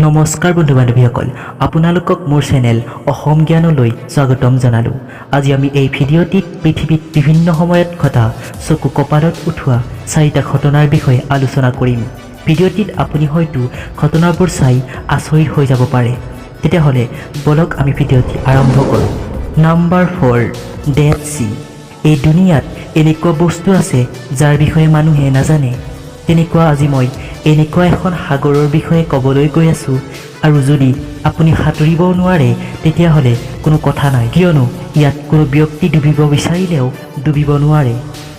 নমস্কাৰ বন্ধু বান্ধৱীসকল, আপোনালোকক মোৰ চেনেল অসম জ্ঞানলৈ স্বাগতম জনালোঁ। আজি আমি এই ভিডিঅ'টিত পৃথিৱীত বিভিন্ন সময়ত ঘটা চকু কপালত উঠোৱা চাৰিটা ঘটনাৰ বিষয়ে আলোচনা কৰিম। ভিডিঅ'টিত আপুনি হয়তো ঘটনাবোৰ চাই আচৰিত হৈ যাব পাৰে। তেতিয়াহ'লে ব'লক, আমি ভিডিঅ'টি আৰম্ভ কৰোঁ। Number 4, dead C. এই দুনিয়াত এনেকুৱা বস্তু আছে যাৰ বিষয়ে মানুহে নাজানে। তেনেকুৱা আজি মই এনেকুৱা এখন সাগৰৰ বিষয়ে ক'বলৈ গৈ আছোঁ আৰু যদি আপুনি সাঁতুৰিবও নোৱাৰে, তেতিয়াহ'লে কোনো কথা নাই, কিয়নো ইয়াত কোনো ব্যক্তি ডুবিব বিচাৰিলেও ডুবিব নোৱাৰে।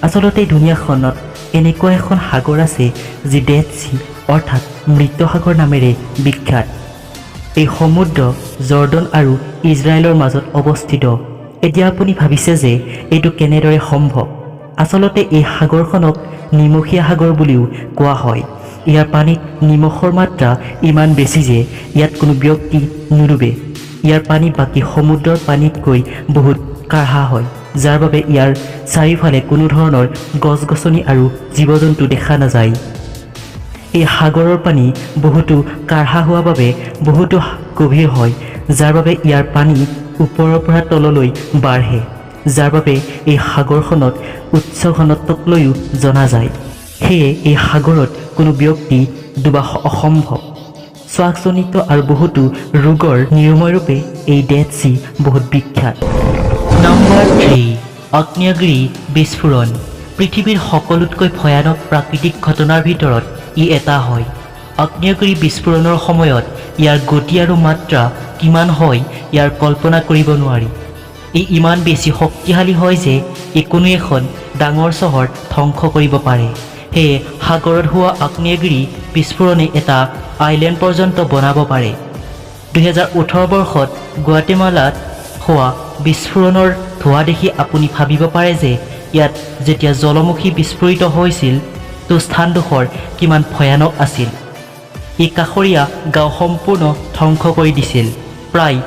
আচলতে দুনিয়াখনত এনেকুৱা এখন সাগৰ আছে যি ডেড চি অৰ্থাৎ মৃত সাগৰ নামেৰে বিখ্যাত। এই সমুদ্ৰ জৰ্ডন আৰু ইজৰাইলৰ মাজত অৱস্থিত। এতিয়া আপুনি ভাবিছে যে এইটো কেনেদৰে সম্ভৱ? আচলতে এই সাগৰখনক নিমখীয়া সাগৰ বুলিও কোৱা হয়। ইয়াৰ পানীত নিমখৰ মাত্ৰা ইমান বেছি যে ইয়াত কোনো ব্যক্তি নুডুবে। ইয়াৰ পানী বাকী সমুদ্ৰৰ পানীতকৈ বহুত কাঢ়া হয়, যাৰ বাবে ইয়াৰ চাৰিওফালে কোনো ধৰণৰ গছ গছনি আৰু জীৱ জন্তু দেখা নাযায়। এই সাগৰৰ পানী বহুতো কাঢ়া হোৱা বাবে বহুতো গভীৰ হয়, যাৰ বাবে ইয়াৰ পানী ওপৰৰ পৰা তললৈ বাঢ়ে, যাৰ বাবে এই সাগৰখনত উচ্চ ঘনত্বক লৈও জনা যায়। সেয়ে এই সাগৰত কোনো ব্যক্তি ডুবা অসম্ভৱ। শ্বাসজনিত আৰু বহুতো ৰোগৰ নিৰাময়ৰূপে এই ডেড চি বহুত বিখ্যাত। নম্বৰ 3, আগ্নেয়গিৰি বিস্ফোৰণ। পৃথিৱীৰ সকলোতকৈ ভয়ানক প্ৰাকৃতিক ঘটনাৰ ভিতৰত ই এটা হয়। আগ্নেয়গিৰি বিস্ফোৰণৰ সময়ত ইয়াৰ গতি আৰু মাত্ৰা কিমান হয়, ইয়াৰ কল্পনা কৰিব নোৱাৰি। ই ইমান বেছি শক্তিশালী হয় যে ই কোনো এখন ডাঙৰ চহৰ ধ্বংস কৰিব পাৰে। সেয়ে সাগৰত হোৱা আগ্নেয়গিৰি বিস্ফোৰণে এটা আইলেণ্ড পৰ্যন্ত বনাব পাৰে। 2018 বৰ্ষত গুৱাটেমালাত হোৱা বিস্ফোৰণৰ ধোঁৱা দেখি আপুনি ভাবিব পাৰে যে ইয়াত যেতিয়া জ্বালামুখী বিস্ফোৰিত হৈছিল, তো স্থানডোখৰ কিমান ভয়ানক আছিল। ই কাষৰীয়া গাঁও সম্পূৰ্ণ ধ্বংস কৰি দিছিল। প্ৰায়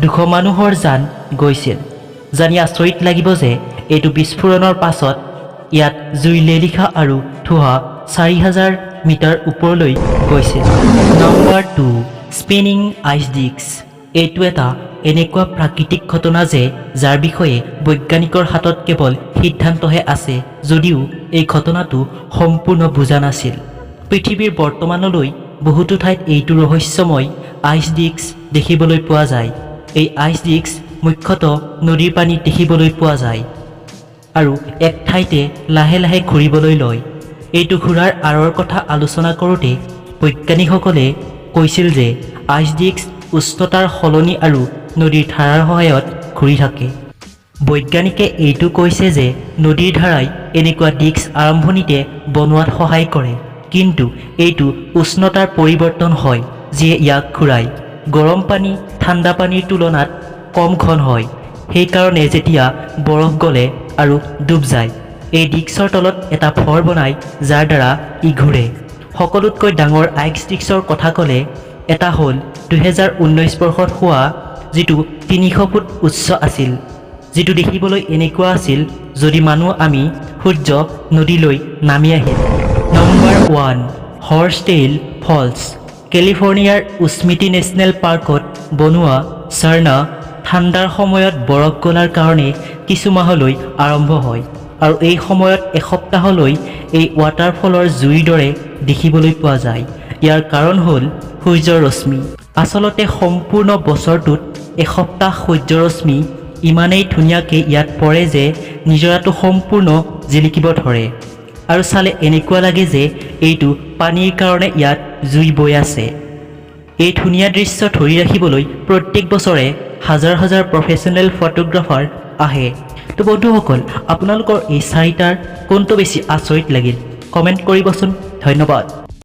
200 মানুহৰ জান গৈছিল। জানি আচৰিত লাগিব যে এইটো বিস্ফোৰণৰ পাছত ইয়াত জুই লেলিখা আৰু ধোঁৱা 4000 মিটাৰ ওপৰলৈ গৈছিল। Number 2, spinning ice disc. এইটো এটা এনেকুৱা প্ৰাকৃতিক ঘটনা যে যাৰ বিষয়ে বৈজ্ঞানিকৰ হাতত কেৱল সিদ্ধান্তহে আছে, যদিও এই ঘটনাটো সম্পূৰ্ণ বুজা নাছিল। পৃথিৱীৰ বৰ্তমানলৈ বহুতো ঠাইত এইটো ৰহস্যময় আইচ ডিস্ক দেখিবলৈ পোৱা যায়। এই আইচ ডিস্ক মুখ্যতঃ নদীৰ পানীত দেখিবলৈ পোৱা যায় আৰু এক ঠাইতে লাহে লাহে ঘূৰিবলৈ লয়। এইটো ঘূৰাৰ আঁৰৰ কথা আলোচনা কৰোঁতে বৈজ্ঞানিকসকলে কৈছিল যে আইচ ডিস্ক উষ্ণতাৰ সলনি আৰু নদীৰ ধাৰাৰ সহায়ত ঘূৰি থাকে। বৈজ্ঞানিকে এইটো কৈছে যে নদীৰ ধাৰাই এনেকুৱা ডিস্ক আৰম্ভণিতে বনোৱাত সহায় কৰে, কিন্তু এইটো উষ্ণতাৰ পৰিৱৰ্তন হয় যিয়ে ইয়াক ঘূৰায়। গৰম পানী ঠাণ্ডা পানীৰ তুলনাত কম ঘন হয়। সেইকাৰণে যেতিয়া বৰফ গলে আৰু ডুব যায়, এই ডিস্কৰ তলত এটা ভৰ বনায়, যাৰ দ্বাৰা ই ঘূৰে। সকলোতকৈ ডাঙৰ আইচ ডিস্কৰ কথা ক'লে এটা হ'ল 2019 বৰ্ষত হোৱা, যিটো 300 ফুট উচ্চ আছিল, যিটো দেখিবলৈ এনেকুৱা আছিল যদি মানুহ আমি সূৰ্য নদীলৈ নামি আহিল। নম্বৰ 1, হৰ্চ টেইল ফলছ। কেলিফৰ্ণিয়াৰ য়োচেমিটি নেশ্যনেল পাৰ্কত বনোৱা ঝৰ্ণা ঠাণ্ডাৰ সময়ত বৰফ গলাৰ কাৰণে কিছু মাহলৈ আৰম্ভ হয় আৰু এই সময়ত এসপ্তাহলৈ এই ৱাটাৰফলৰ জুইৰ দৰে দেখিবলৈ পোৱা যায়। ইয়াৰ কাৰণ হ'ল সূৰ্যৰ ৰশ্মি। আচলতে সম্পূৰ্ণ বছৰটোত এসপ্তাহ সূৰ্যৰ ৰশ্মি ইমানেই ধুনীয়াকৈ ইয়াত পৰে যে নিজৰাটো সম্পূৰ্ণ জিলিকিব ধৰে আৰু চালে এনেকুৱা লাগে যে এইটো পানীৰ কাৰণে ইয়াত জুই বৈ আছে। এই ধুনীয়া দৃশ্য ধৰি ৰাখিবলৈ প্ৰত্যেক বছৰে হাজাৰ হাজাৰ প্ৰফেচনেল ফটোগ্ৰাফাৰ আহে। তো বন্ধুসকল, আপোনালোকৰ এই চাৰিটাৰ কোনটো বেছি আচৰিত লাগিল, কমেণ্ট কৰিবচোন। ধন্যবাদ।